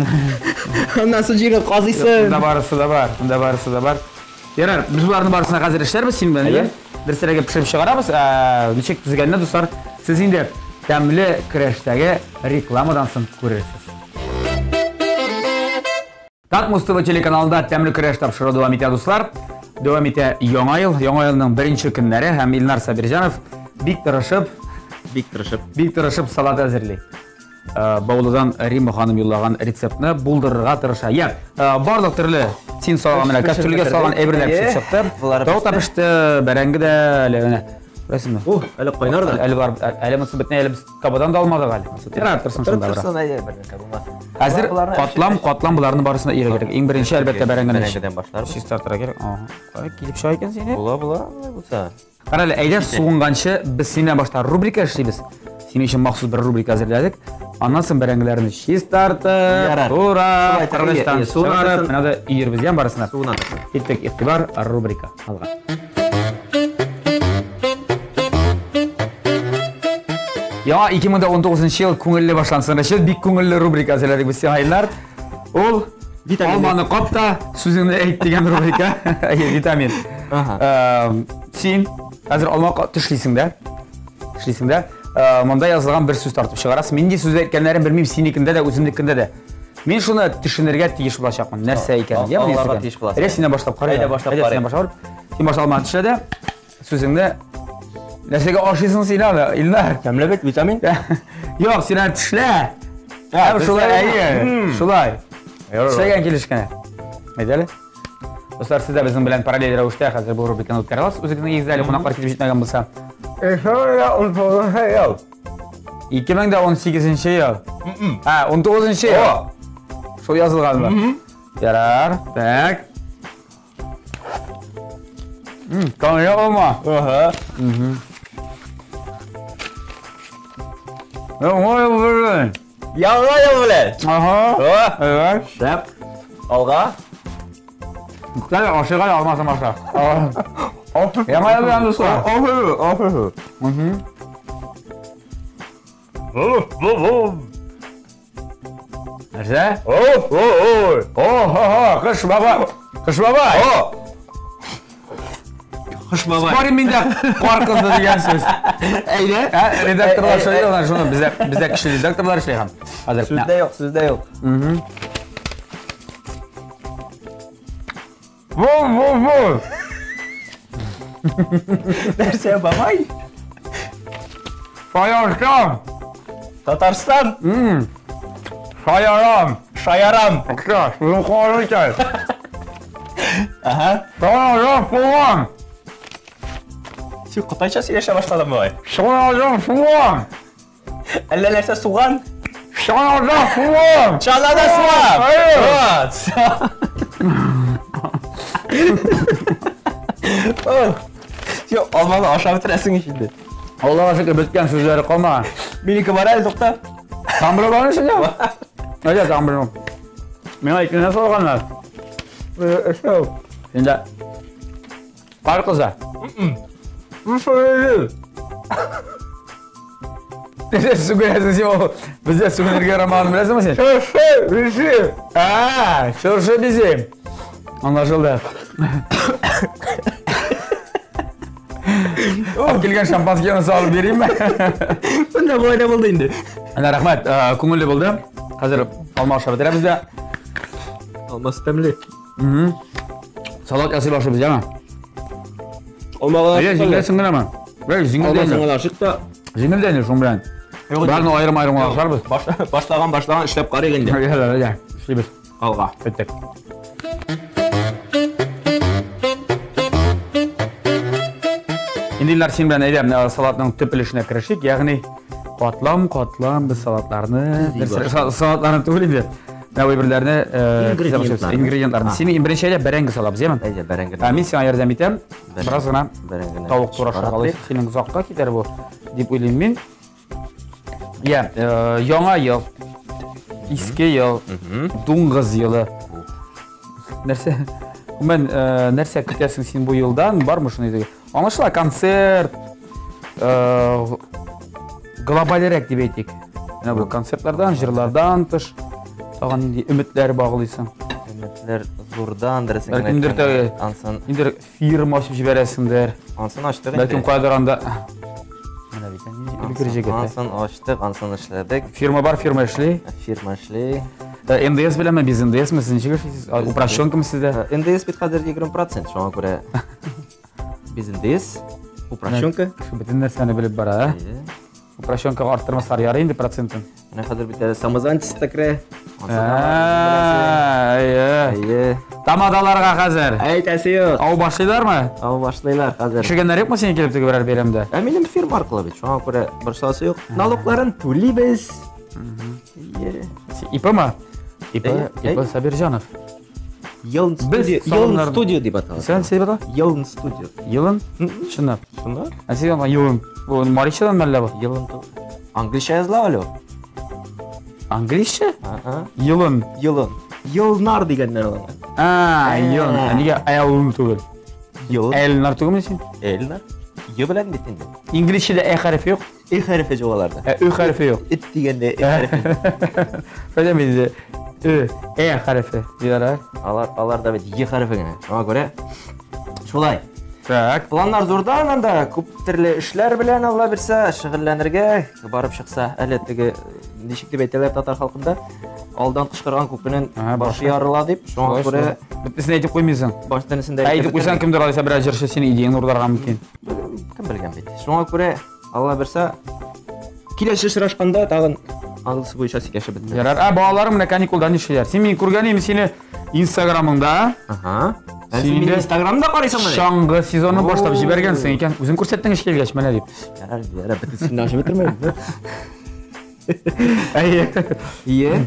Аннан соң җирен казыйсың. Монда барысы да бар, монда барысы да бар. Ярар, без боларның барысына хәзер эшләрбез син белән, әйе? Дөресрәге пешереп чыгарабыз. Ничек төзегәнне, дуслар, сез инде тәмле көрәштәге рекламадан соң күрерсез. Татмус ТВ телеканалында тәмле көрәш тапшыруы дәвам итә, дуслар. Дәвам итә яңа ел, яңа елның беренче көннәре һәм Илнар Сабирҗанов бик тырышып, Бик тырышып. бик тырышып салат әзерли. Баулыдан Римма ханым юллаган рецептны булдырырга тырыша. Я, барлык төрле син салган менә кастрюльгә салган әйберләр пешеп чыкты. Болары Тавык та пеште, бәрәңге дә әле менә. Күрәсеңме? О, әле кайнар да. Әле бар, әле монысы бөтенләй әле без табадан да алмадык әле. Ярар, торсын шунда бераз. Торсын, әйе, бер нәрсә булмас. Хәзер катлам, катлам боларның барысына өйрәнергә кирәк. Иң беренче әлбәттә бәрәңгене Бәрәңгедән башларбыз. чистартырга кирәк. Ага. Кара, килеп чыга икән сине. Була, була, алай булса. Кара әле, әйдә суынганчы без синнән башта рубрика эшлибез. Синең өчен махсус бер рубрика әзерләдек. Аннан соң бәрәңгеләрне чистартып, Ярар. турап, Шулай, кыргычтан әйе, суына чыгарып, торсын. менә дә өербез ян барысына. Суына торсын. Киттек, игътибар, рубрика. Алга. Яңа 2019 ел күңелле башлансын өчен бик күңелле рубрика әзерләдек без сиңа, Илнар. Ул Витамин. алманы кап та сүзеңне әйт дигән рубрика. Әйе, витамин. Ага. Син хәзер алма төшлисең дә. Төшлисең дә. Монда язылган бер сүз тартып чыгарасың. Мин нинди сүз әйткәннәрен белмим, синекендә дә, үземнекендә дә. Мин шуны төшенергә тиеш булачакмын. Нәрсә икәнен. Я, Аңларга нәрсә тиеш икәнен. буласың. Әйдә, синнән башлап карыйк. Әйдә, башлап Әйдә, синнән карыйк. башлап. Син башта алманы төшлә дә, сүзеңне нәрсәгә ашыйсың син аны, Илнар? Тәмле бит, витамин. Юк, син аны төшлә. Һәм шулай, әйе, шулай. Төшләгән килеш кенә. Әйдә әле. Дуслар, сез дә безнең белән параллель рәвештә хәзер бу рубриканы үткәрә аласыз. Үзегезнең өегездә әле кунаклар килеп җитмәгән булса. 2018 ел. Ә, 19 ел. Шул язылганмы? Ярар, так. Тәмле алма. Ага. Яңа ел белән. Яңа ел белән. Ага. О, Evet. шәп. Алга. Sen aşığa almasın başla. Яңа ел белән, дуслар. Аферин, аферин. Нәрсә? О, о, ой. О, кыш бабай. Кыш бабай. О. Кыш бабай. Спорим миндә кар кызы дигән сүз. Әйдә. Ә, редакторлар шулай алар шуны бездә бездә көчле редакторлар эшли һәм. Хәзер. Сүздә юк, сүздә юк. Бу, бу, бу. Нәрсә, бабай? Шаяртам. Татарстан. Шаярам. Шаярам. Акча, шуны карый икән. Ага. Шаярам суган. Син кытайча сөйләшә башладың бугай. Шаярам суган. Әллә нәрсә суган? Шаярам суган. Чанада суган. Әйе. О, Юк, алманы ашап бетерәсең ич инде. Аллага шөкер, беткән сүзләре калмаган. Минеке бар әле, тукта. Тамыры бар синдә? Әйдә, тамыры. Миңа икене салганнар. Эшләү. Инде кар кызы. Нәрсә сүгенәсең син ул? Бездә сүгенергә ярамаган беләсеңме син? Чыршы бизи. А, чыршы бизи. Аңлашылды. Алып килгән шампанскийны салып бирәйме? Менә болай да булды инде. Әнә рәхмәт, күңелле булды. Хәзер алма ашап бетерәбез дә. Алмасы тәмле. Салат ясый башлыйбыз, яме? Алмага Әйе, җиңелсең генәме? Бәй, җиңел Алмасын гына ашык та. Җиңел дә инде шуның белән. Барын аерым-аерым ашарбыз. Башлаган башлаган эшләп карыйк инде. Әйдә, әйдә, эшлибез. Алга. Киттек. Инде Илнар, син белән әйдә, менә салатның төп өлешенә керешик, ягъни катлам-катлам без салатларны, салатларны түгел инде. Менә бу әйберләрне Ингредиентларны. Ингредиентларны. Син беренче әйдә бәрәңге салабыз, яме? Әйдә, бәрәңге. Ә мин сиңа ярдәм итәм. Бераз гына Бәрәңгене тавык турашып чыгарып алыйк. Синең озакка китәр бу, дип уйлыйм мин. Я, яңа ел, иске ел, дуңгыз елы. Нәрсә? Гомумән, нәрсә көтәсең син бу елдан? Бармы шундый? Аңлашыла, концерт, глобальрәк дип әйтик. Менә бу концертлардан, җырлардан тыш тагын нинди өметләр баглыйсың? Өметләр зурдан, дөресен Бәлкем генә дер әйткәндә, Ансын, Ниндидер фирма ачып җибәрәсеңдер. ансын ачтык инде. Бәлкем каядыр анда. Менә бит, нинди өлгер җегет. Ансын ачтык, ансын эшләдек. Фирма бар, фирма эшли. Фирма эшли. НДС беләнме, без НДСме, сез ничек эшлисез? Упрощенкамы сездә? НДС бит хәзер 20%, шуңа күрә без НДС, упрощенка. Бөтен нәрсәне белеп бара, ә? Упрощенкага арттырмаслар ярый инде процентын. Менә хәзер бит әле самозанятость та керә. Әйе. Әйе. Тамадаларга хәзер. Әйтәсе юк. Ау башлыйлармы? Ау башлыйлар хәзер. Төшергәннәр юкмы сине килеп теге берәр бәйрәмдә? Ә минем фирма аркылы бит, шуңа күрә борчыласы юк. Налогларын түлибез. Әйе. ИПмы? ИП, Әйе, ИП әйе. Сабирҗанов. Елн Без студио, Елн салымнар- студио дип атала. Сен син бата? Елн студио. Елын? Чынлап. Шунда? Ә син аңа елын. Бу Маричадан мәллә бу? Елн ту. Англича языла әле ул. Англича? Ага. Елын. Елын. Елнар дигәннәр аны. А, елын. Ә нигә Элн түгел? Елн. Элнар түгелме син? Элнар. Е белән бит инде. Инглизчәдә э хәрефе юк, Э хәрефе юк аларда. ә ö хәрефе юк. Эт дигәндә э хәрефе. Кайда инде? Ö, э хәрефе диләр, ә? Алар аларда бит е хәрефе генә. Шуңа күрә шулай. Так. Планнар зурдан анда күп төрле эшләр белән Алла бирсә шөгыльләнергә барып чыкса әле теге ничек дип әйтәләр татар халкында алдан кычкырган күкенең Ага, башы башы. ярыла дип шуңа күрә Бөтенесен әйтеп куймыйсың. баш тәнесендә Ә әйтеп куйсаң кемдер алайса берәр җырчы синең идеяңны урларга мөмкин. кем белгән бит. Шуңа күрә Алла бирсә киләсе очрашканда тагын анысы буенча сөйләшеп бетербез. Ярар. Ә балаларың менә каникулда нишлиләр? Син мин күргән идем сине Инстаграмыңда. Ага. Ә Син син инде мине Инстаграмда карыйсыңмы? Чаңгы сезонын башлап җибәргәнсең икән. Үзең күрсәттең эш килгәч менә дип. Ярар, ярар, бөтенесен ачып бетермәйм. Әйе. Ие.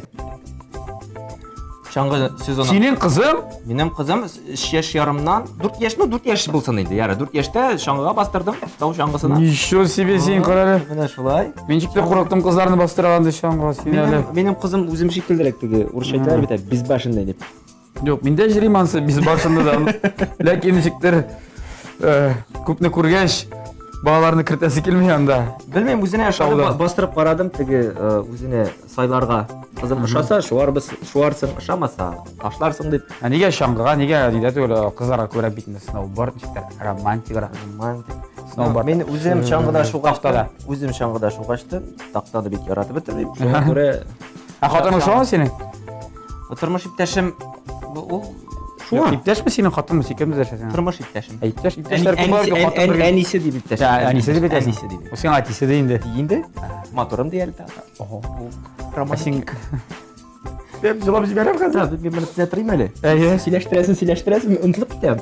Чаңгы сезоны. Синең кызың Минем кызым 3 яшь ярымнан 4 яшь, ну 4 яшь булсын инде. Ярар, 4 яшьтә чаңгыга бастырдым, тау чаңгысына. Ничего себе син карале. Менә шулай. Мин ничек тә курыктым кызларны бастырганда чаңгыга син әле. Минем, минем кызым үзем шикеллерәк теге урысча әйтәләр бит, безбашенный дип. Юк, мин дә җөрим ансы безбашенный да. Ләкин ничектер күпне күргәч, балаларны кертәсе килми анда. Белмим, үзенә ошады, Тауда. бастырып карадым теге үзенә сайларга. Кызым ошаса, шуарбыз, шуарсың, ошамаса, ташларсың дип. Ә нигә чаңгыга, нигә нидә түгел, кызларга күбрәк бит инде сноуборд, ничектер романтиграк. Романтик. Сноуборд. Мин үзем чаңгыда шугаштым. Тактада. Үзем чаңгыда шугаштым. Тактаны бик яратып бетермим. Шуңа күрә Ә хатының шуамы синең? тормыш иптәшем ул шуа. Иптәшме синең хатынмы? Син кем дәшәсең? Тормыш иптәшем. Ә иптәш, иптәшләр күп бар, хатын бер. Әнисе дип иптәш. Ә, әнисе дип әйтәсең. Әнисе дип. Ул сиңа әтисе дә инде. Инде матурым ди әле. Ого. Ә Романтик. син Дип җылап җибәрәм хәзер. Мин моны төзәттерим әле. Әйе. Сөйләштерәсең, сөйләштерәсең, онытылып китәм.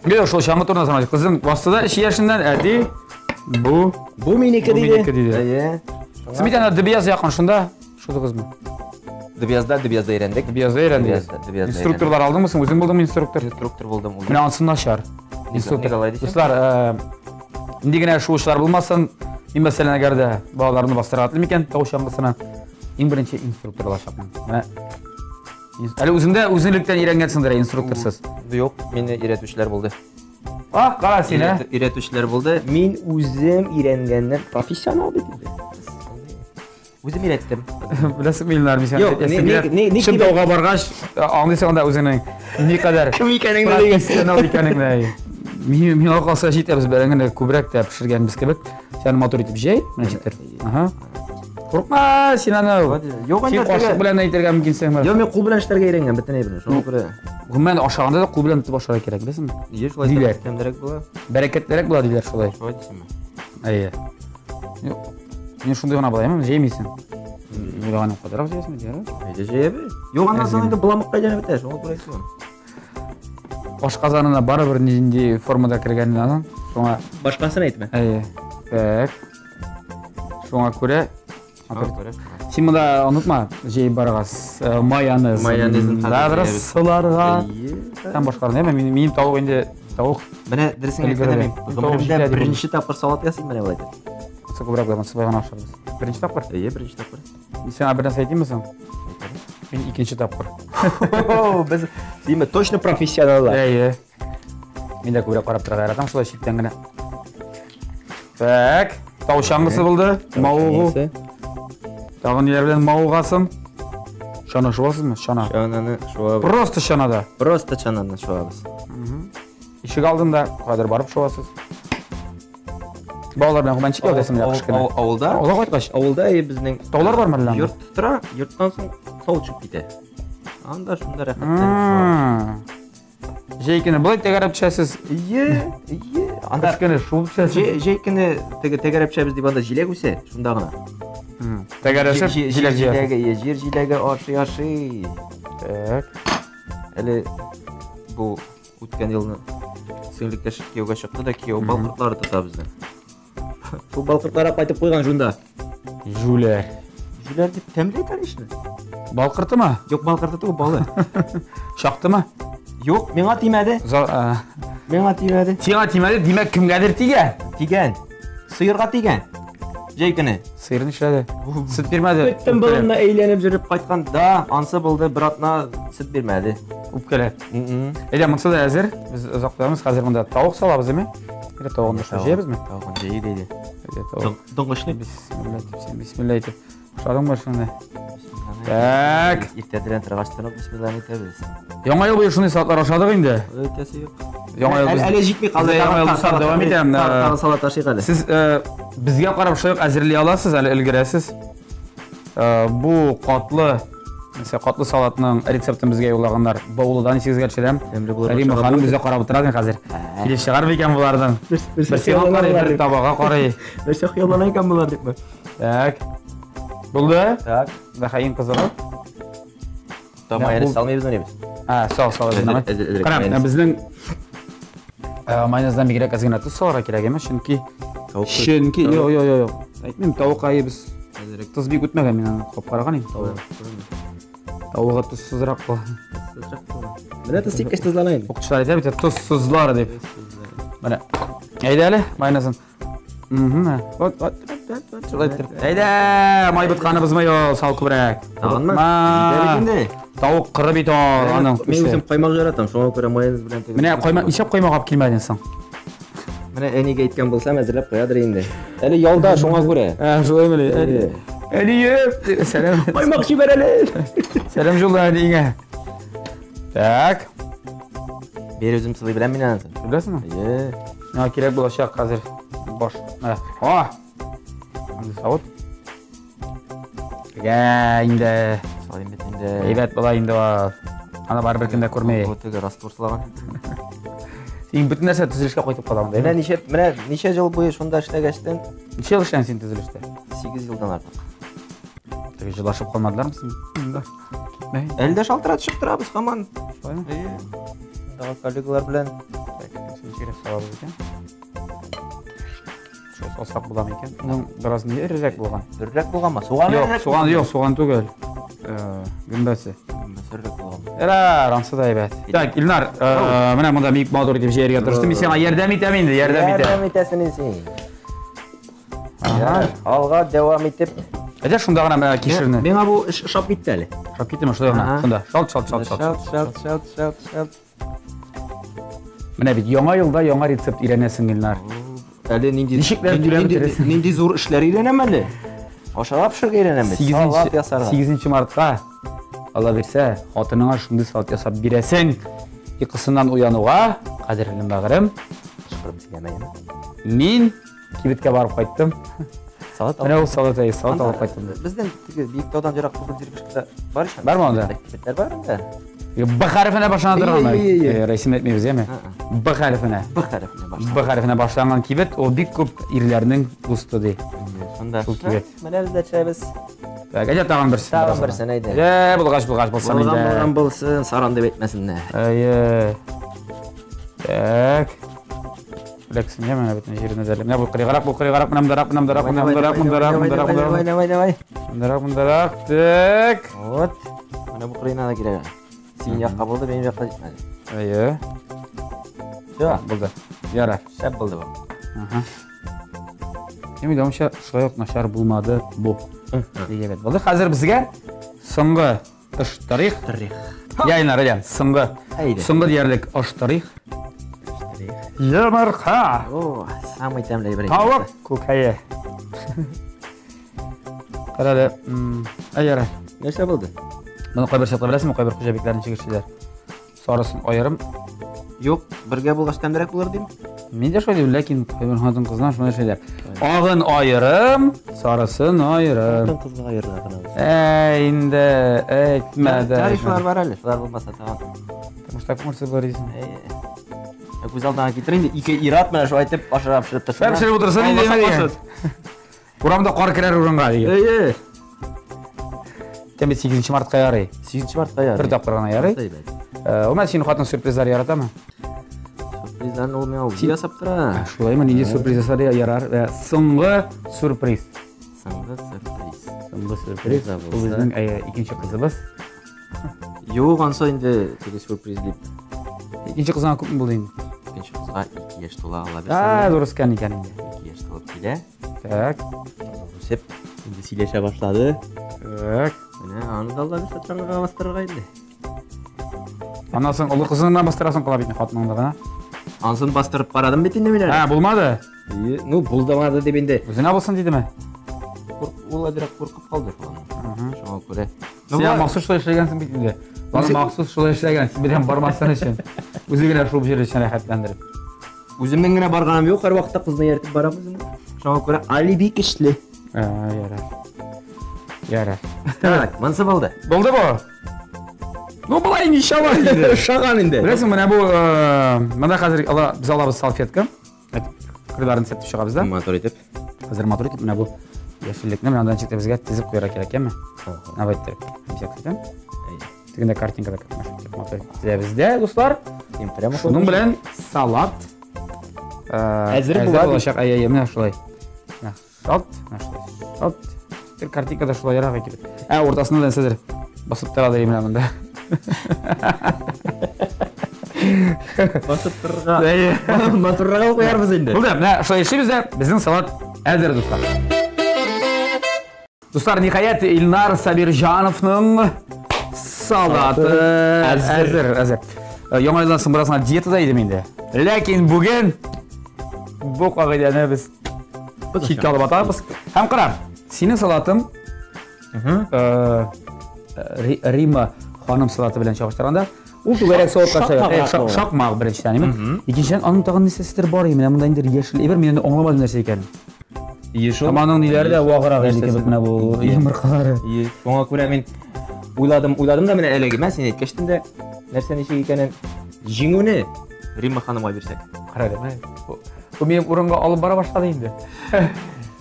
Юк, шул чаңгы турында сорап. Кызың басты да 3 яшеннән әти бу Бу минеке Бу диде. минеке диде. Әйе. Син бит ана Дебияз якын шунда. Шуды кызмы? Дебиязда, Дебиязда өйрәндек. Дебиязда өйрәндегез. Дебиязда, Дебиязда Инструкторлар алдыңмы син? Үзең булдыңмы инструктор? Инструктор булдым. Менә анысы начар. Инструктор. Николай дисең? Дуслар, Нинди генә шуучылар булмасын, мин мәсәлән, әгәр дә балаларны бастырырга телим икән, тау чаңгысына иң беренче инструктор алачакмын. Менә әле үзең дә үзең электән өйрәнгәнсеңдер инструкторсыз. Юк, мине өйрәтүчеләр булды. Ах, кара син, ә? Өйрәтүчеләр булды. Мин үзем өйрәнгәннән профессионал бит инде. Үзем өйрәттем. Беләсеңме, Илнар, мин сиңа Юк, ни Чын тауга баргач, аңлыйсың анда үзеңнең никадәр кем икәнеңне дигән. Профессионал икәнеңне. Миңа калса җитә, без бәрәңгене күбрәк тә пешергәнбез кебек. Сен матур итеп җәй, менә ничектер. Ага. Куркма, син аны. Юк, Син кашык белән әйтергә мөмкинсең. Юк, мин кул белән эшләргә өйрәнгән бөтен әйберне. Шуңа күрә. Гомумән ашаганда да кул белән тотып ашарга кирәк, беләсеңме? Ие, шулай Диләр. тәмлерәк була. Бәрәкәтлерәк була диләр шулай. Шулай дисеңме? Әйе. Юк. Мин шундый гына була, әмма җәймисең. Уйлаганым кадәррәк җәясең, ярар. Әйдә җәябез. Юк, аннан соң инде боламыкка әйләнеп бетә, шуңа күрә әйтәм. Ашказанына барыбер нинди формада кергәнен аның. Шуңа Башкасын әйтмә. Әйе. Так. Шуңа күрә Син монда онытма, җәеп барырга майонез. Майонезын Да, хәзер бераз җәябез. сыларга. Әйе. Һәм башкалар. Әмма минем тавык инде тавык Менә дөресен Өлгерде. әйткәндә мин Тавык гомеремдә җитә дип беренче тапкыр салат ясыйм менә болай итеп. күбрәк булган сылай гына ашарбыз. Беренче тапкыр. Әйе, беренче тапкыр. Мин сиңа бер нәрсә әйтимме соң? Мин икенче тапкыр. Без син точно профессионаллар. Әйе. Мин дә күбрәк карап торырга яратам шулай читтән генә. Так, тау чаңгысы булды. Мавыгу. Тагын ниләр белән мавыгасың? Чана шуасызмы? Чана. Чананы шуабыз. Просто чанада. Просто чананы шуабыз. Ишек алдында кадәр барып шуасыз. Балалар белән гомумән ничек ялдайсың менә кыш көне? Авылда? Авылга кайткач. Авылда әйе безнең Таулар бармы әллә анда? Йорт тора, йорттан соң тау төшеп китә. Анда шунда рәхәтләнеп шуабыз. Җәй көне болай тәгәрәп төшәсез. Ие, ие. Анда Кыш көне шуып төшәсез. Җәй көне теге тәгәрәп төшәбез дип анда җиләк үсә, шунда гына. Тәгәрәшеп җиләк җыясыз. Җиләге, ие, җир җиләге ашый ашый. Так. Әле бу үткән елны сеңлеккә кияүгә чыкты да кияү бал кортлары тота безнең. Шул бал кортлары кайтып куйган шунда. Җүләр. Җүләр дип тәмле, конечно. Бал кортымы? Юк, бал корты түгел, балы. Чактымы? Юк, миңа тимәде. Миңа тимәде. Сиңа тимәде, димәк кемгәдер тигән. Тигән. Сыерга тигән. Җәй көне. Сыер нишләде? Сөт бирмәде. Бөтен болынны әйләнеп йөреп кайтканда, ансы булды, бер атна сөт бирмәде. Үпкәләп. Әйдә, монысы да әзер. Без озак торамыз. Хәзер монда тавык салабыз, әйме? Әйдә, тавыгын да җәябезме? Тавыгын җәй диде. Әйдә, тавык. Доңгычлы. Бисмилла дип, син бисмилла әйтеп. Ашадыңмы шуны? Так. Иртәдән торгач торып бисмилла әйтәбез. Яңа ел буе шундый салатлар ашадык инде. Әйтәсе юк. Яңа ел Әле җитми калды. Яңа ел дуслар дәвам итәм. Тагы салат ашыйк әле. Сез безгә карап шулай ук әзерли аласыз, әле өлгерәсез. Бу катлы, мәсәлән, катлы салатның рецептын безгә юллаганнар. Баулыдан исегезгә төшерәм. Рима ханым безгә карап утыра хәзер. Килеп чыгар микән боларның? Берсе карый, бер табага карый. Берсе хыяллана икән болар дипме? Так. Булды? Так. Бәхә иң кызыгы. Там майонез салмыйбыз ни без? А, сал, сал. Кара, безнең майонездан бигрәк әз генә тоз салырга кирәк әмма, чөнки юк, юк, юк, юк. Әйтмим, тавык ае без тоз бик үтмәгән, мин аны кап караган идем тавык. Тавыгы тозсызрак була. Менә тоз сипкәч тозлана инде. Укытучылар әйтә бит, тозсызлар дип. Менә. Әйдә әле, майонезын. Вот, вот, вот, шулай итеп. Әйдә, май ботканыбызмы юк, сал күбрәк. Тагынмы? Җитәлек инде. Тавык кыры бит ул, аның. Мин үзем каймак яратам, шуңа күрә майонез белән теге. Менә каймак, ничек каймак алып килмәдең соң? Менә әнигә әйткән булсам, әзерләп куядыр инде. Әле ялда, шуңа күрә. Ә, шулаймы? Әнием, сәлам. Каймак җибәр әле. Сәлам юлла әниеңә. Так. Бер үзем сылый беләм мин анысын. Беләсеңме? Әйе. Миңа кирәк булачак хәзер баш. О! Андый савыт. Гә, инде. Салыйм бит инде. Әйбәт була инде ул. Аны барыбер кем дә күрми. Бу теге раствор сылаган. Син бөтен нәрсә төзелешкә кайтып кала монда. Менә ничә ел буе шунда эшләгәчтен? Ничә ел эшләдең син төзелештә? 8 елдан артык. Теге җылашып калмадылармы син? Китмә. Әле дә шалтыратышып торабыз һаман. Шулаймы? Әйе. Мондагы коллегалар белән. Так, ничегрәк салабыз икән? Шулай салсак була микән? Ну, бераз ни эрерәк булган. Эрерәк булганмы? Суган Юк, суган юк, суган түгел. Гөмбәсе. Мәсәррәк булган. Ярар, ансы да әйбәт. Так, Илнар, менә монда бик матур итеп җәяргә тырыштым. Мин сиңа ярдәм итәм инде, ярдәм итәм. Ярдәм итәсең инде син. Ярар, алга дәвам итеп. Әйдә шунда гына менә кишерне. Миңа бу эш ошап китте әле. Ошап киттеме шулай гына? Шунда. Шалт, шалт, шалт, шалт. Шалт, шалт, шалт, шалт. Менә бит яңа елда яңа рецепт өйрәнәсең, Илнар. Әле нинди Ничекләр өйрәнеп бетерәсең? Нинди зур эшләр өйрәнәм әле. Ашарга пешерергә өйрәнәм бит. Салат ясарга. 8 мартка Алла бирсә, хатыныңа шундый салат ясап бирәсең. Йокысыннан уянуга, кадерлем бәгырем, Кычкырып сөйләмә, яме. Мин кибеткә барып кайттым. Салат Менә ул салат, әй, салат алып кайттым. Бездән теге Биектаудан ерак түгел җирлектә бар ич. Бармы анда? Кибетләр бар инде. Б хәрефенә башлана торган. Ие, ие, ие. Рәсем әйтмибез, яме? Б хәрефенә. Б хәрефенә башлана. Б хәрефенә башланган кибет, ул бик күп ирләрнең дусты ди. Шунда. Шул кибет. Менә без дә төшәбез. Так, әйдә тагын берсен. Тагын берсен, әйдә. Е, булгач, булгач, булсын Булган инде. булган булсын, саран дип әйтмәсеннәр. Әйе. Так. Лексин, я менә бөтен җирне дә. Менә бу кырыйгарак, бу кырыйгарак, менә мондарак, менә мондарак, менә мондарак, мондарак, мондарак, Давай, мондарак. давай, давай. Мондарак, мондарак. Так. Вот. Менә бу кырыена да кирәк. Синең якка булды, минем якка җитмәде. Әйе. Всё, Булды. Ярар. шәп булды бу. Ага. Мин уйлавымча, шулай ук начар булмады бу. Әйбәт булды. Хәзер безгә соңгы эш тарих. Тарих. Я, Илнар, әйдә, соңгы. Әйдә. Соңгы диярлек аш тарих. Йомырка. О, самый тәмле бер. Тавык күкәе. Кара әле, әй, ярар. Нәрсә булды? Моны кайбер чакта беләсеңме, кайбер хуҗабикләр ничек эшлиләр? Сарысын аерым. Юк, бергә булгач тәмлерәк булыр дим. Мин дә шулай дим, ләкин кайбер хатын-кызлар шулай эшлиләр. Агын аерым, сарысын аерым. Хатын-кызга аерырга гына. Әй, инде әйтмә дә. Ярый, шулар бар әле, шулар булмаса тагын. Тормышта күңелсез булыр дисең. Әй, күз алдыңа китер инде, ике ир-ат менә шулай итеп ашарга пешереп торсын. Пешереп утырсын инде, Алмаса дигән. кашыт. Урамда кар керәр урынга дигән. Әйе. Тәм бит 8 мартка ярый. 8 мартка ярый. Бер тапкыр гына ярый. Әйбәт. Гомумән, синең хатын сюрпризлар яратамы? Сюрпризларны ул миңа үзе ясап тора. Шулаймы, нинди сюрприз ясар ярар? Соңгы сюрприз. Соңгы сюрприз. Соңгы сюрприз. Риза Ул булса. безнең икенче кызыбыз. Юк, ансы инде теге сюрприз дип. Икенче кызыңа күпме булды инде? Икенче кызга 2 яшь тула ала А, бирсә. зур үскән икән инде. 2 яшь тулып килә. Так. Үсеп, инде сөйләшә башлады. Так. Менә аны да Алла бирсә чаңгыга бастырырга инде. Аннан соң олы кызыңнан бастырасың кала бит хатыныңны гына. Ансын бастырып карадым бит инде мин әле. Ә, булмады. Ие, ну булдымады дип инде. Үзенә булсын дидеме? Ул әзрәк куркып калды шул аннан. Шуңа күрә. Син махсус шулай эшләгәнсең бит инде. Аны махсус шулай эшләгән, син белән бармасын өчен. Үзе генә шул җир өчен рәхәтләндереп. Үземнең генә барганым юк, һәрвакытта кызны ияртеп барам үзем. Шуңа күрә алиби көчле. Ә, ярар. Ярар. Так, монсы булды. Булды бу? Ну, болай ничава инде. Шаган инде. Беләсең, менә бу, монда хәзер без алабыз салфетка. Кырларын сөртеп чыгабыз да. Матур итеп. Хәзер матур итеп менә бу яшеллекне менә андан читтә безгә тезеп куярга кирәк, яме? Менә бу итеп. Бизәк итеп. Тегендә картинкада катнашып матур тезәбез дә, дуслар. Шуның белән салат Әзер була. булачак. Әй, әй, менә шулай. Менә шалт, менә шулай. Шалт. Бер картинкада шулайрак икән. Ә уртасында нәрсәдер басып тора ди менә монда. Басып торырга. Матуррак куярбыз инде. Булды, менә шулай эшлибез дә, безнең салат әзер, дуслар. Дуслар, ниһаять, Илнар Сабирҗановның салаты әзер, әзер. Яңа елдан соң бераз гына диетада идем инде. Ләкин бүген бу кагыйдәне без читкә алып атабыз. Һәм кара, синең салатың Рима ханым салаты белән чагыштырганда, ул түгәрәк салатка шакмак беренчедән, әйме? Икенчедән, аның тагын нәрсәседер бар, менә монда инде яшел әйбер, мин инде аңламадым нәрсә икәнен. Ие шул. Һәм аның ниләре дә ваграк инде кебек менә бу йомыркалары. Ие, шуңа күрә мин уйладым, уйладым да менә әлеге, мә син әйткәчтен дә нәрсә ничек икәнен җиңүне Римма ханымга бирсәк. Кара әле, менә бу минем урынга алып бара башлады инде.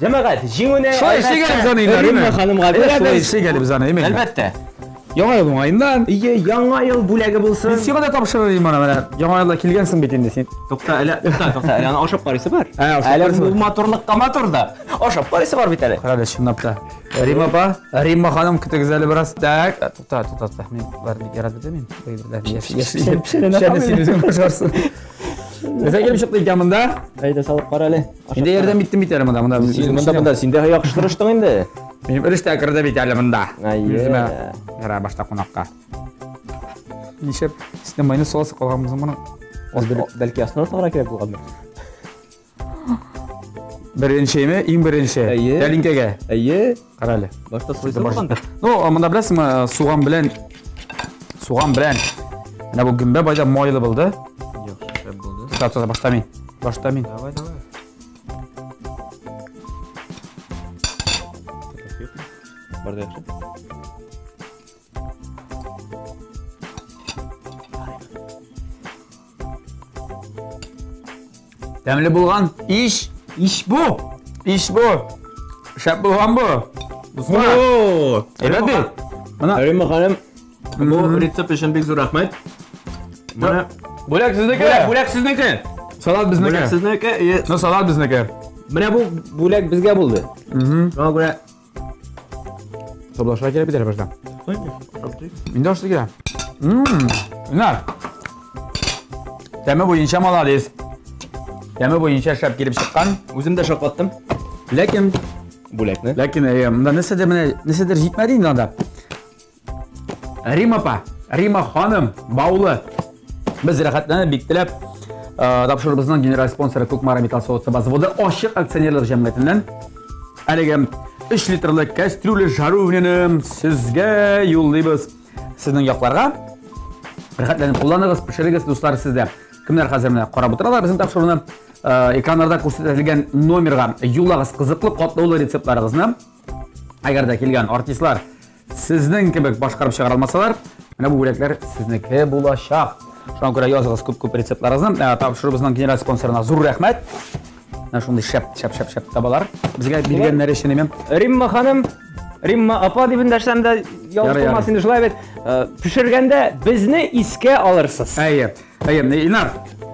Җәмәгать, җиңүне Шулай эшлик әле без аны, Илнар, Римма ханымга бир, Шулай эшлик әле без аны, әйме? Әлбәттә. Яңа ел уңаеннан. Ие, яңа ел бүләге булсын. Мин сиңа да тапшырыр идем аны, менә. Яңа елда килгәнсең бит инде син. Тукта, әле, тукта, тукта, әле аны ашап карыйсы бар. Ә, ашап Әле карыйсы бу бар. матурлыкка матур да. Ашап карыйсы бар бит әле. Кара әле, чынлап та. Римма апа, Римма ханым, көтегез әле бераз. Так, тукта, тукта, тукта. Мин болар бик яратып бетермим. Ой, берләр, яшь, яшь, пешәне син үзең ашарсың. Нәрсә килеп чыкты икән монда? Әйдә салып кара әле. Инде ярдәм иттем бит әле монда. Монда Син монда монда син дә яхшы тырыштың инде. Минем өлеш тә керде бит әле монда. Әйе. Үземә яра башта кунакка. Нишләп өстенә майонез саласы калган булсын моның? Бәлки астына салырга кирәк булгандыр. Беренчеме? Иң беренче. Әйе. Тәлинкәгә. Әйе. Кара әле. Башта сорыйсы булгандыр. Ну, монда беләсеңме, суган белән суган белән. Менә бу гөмбә байда майлы булды. Яхшы, шәп булды. Тукта, тукта, башта мин. Башта мин. Давай, давай. Бар да яхшы. Тәмле булган. Иш, иш бу. Иш бу. Шәп булган бу. Дуслар. О! Әйбәт бит. Менә Римма ханым, бу рецепт өчен бик зур рәхмәт. Менә бүләк сезнеке. бүләк, бүләк сезнеке. Салат безнеке. Бүләк сезнеке. Е, Ну, салат безнеке. Менә бу бүләк безгә булды. Шуңа күрә Саблашырга кирәк бит әле башта. Инде ашты килә. Менә. Тәме буенча молодец. Тәме буенча шәп килеп чыккан. Үзем дә шаккаттым. Ләкин, Бүләкне. ләкин әйе, монда нәрсәдер менә нәрсәдер җитмәде инде анда. Рима апа, Рима ханым, Баулы. Без рәхәтләнеп бик теләп тапшыруыбызның генераль спонсоры Кукмара металл савыт-саба заводы ачык акционерлык җәмгыятеннән әлеге 3 литрлы кәстрүле жаровняны сезгә юллыйбыз. Сезнең якларга. Рәхәтләнеп кулланыгыз, пешерегез, дуслар, сездә. Кемнәр хәзер менә карап утыралар безнең тапшыруны, экраннарда күрсәтелгән номерга юллагыз кызыклы катлаулы рецептларыгызны. Әгәр дә килгән артистлар сезнең кебек башкарып чыгара алмасалар, менә бу бүләкләр сезнеке булачак. Шуңа күрә языгыз күп-күп рецептларыгызны. Тапшыруыбызның генераль спонсорына зур рәхмәт. Менә шундый шәп, шәп, шәп, шәп табалар. Безгә биргәннәре өчен име? Римма ханым, Римма апа дип эндәшсәм дә ялгыш булмас инде шулай бит. Пешергәндә безне искә алырсыз. Әйе. Әйе, Илнар,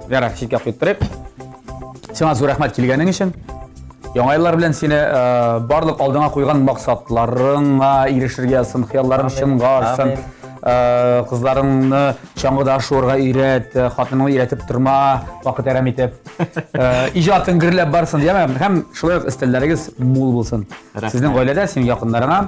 ярар, читкә куеп торыйк. Сиңа зур рәхмәт килгәнең өчен. Яңа еллар белән сине барлык алдыңа куйган максатларыңа ирешергә язсын, хыялларың чынга ашсын. Кызларыңны чаңгыда шуырга өйрәт, хатыныңны өйрәтеп торма, вакыт әрәм итеп. Иҗатың гөрләп барсын, яме? Һәм шулай ук өстәлләрегез мул булсын. Сезнең гаиләдә, синең якыннарыңа,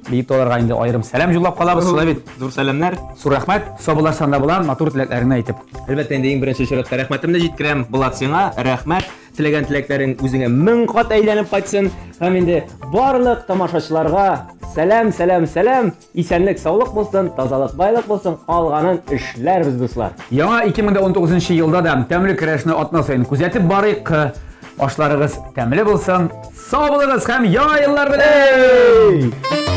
Биектауларга инде аерым сәлам юллап калабыз, шулай бит? Зур сәламнәр. Зур рәхмәт. Сабырларсаң да була, матур теләкләреңне әйтеп. Әлбәттә, инде иң беренче чиратта рәхмәтемне җиткерәм. Булат сиңа рәхмәт. Теләгән теләкләрең үзеңә 1000 кат әйләнеп кайтсын. Һәм инде барлык тамашачыларга сәлам, сәлам, сәлам. Исәнлек, саулык булсын, тазалык, байлык булсын. Калганын эшләрбез, дуслар. Яңа 2019 елда да тәмле көрәшне атна саен күзәтеп барыйк. Ашларыгыз тәмле булсын. Сау булыгыз һәм яңа еллар белән!